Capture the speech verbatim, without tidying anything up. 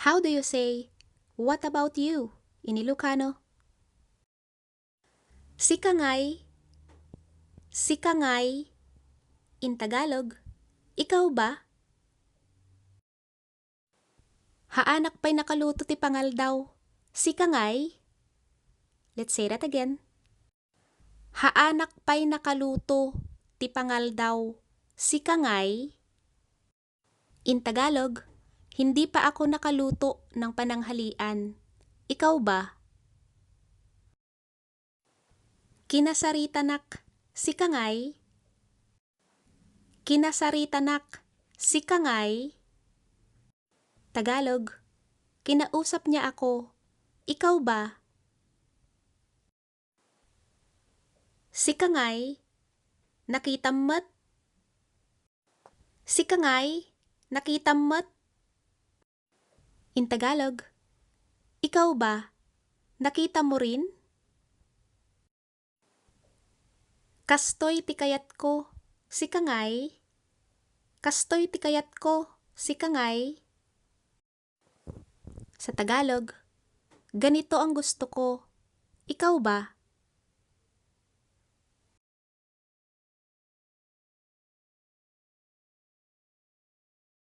How do you say, "What about you?" in Ilocano? Sika ngay, sika ngay, in Tagalog, ikaw ba? Haanak pay nakaluto ti pangaldaw, sika ngay? Let's say that again. Haanak pay nakaluto ti pangaldaw, sika ngay? In Tagalog, hindi pa ako nakaluto ng pananghalian. Ikaw ba? Kinasaritanak, sika ngay? Kinasaritanak, sika ngay? Tagalog, kinausap niya ako. Ikaw ba? Sika ngay, nakitam met? Sika ngay, nakitam met? In Tagalog, ikaw ba, nakita mo rin? Kastoy ti kayatko, sika ngay? Kastoy ti kayatko, sika ngay? Sa Tagalog, ganito ang gusto ko. Ikaw ba?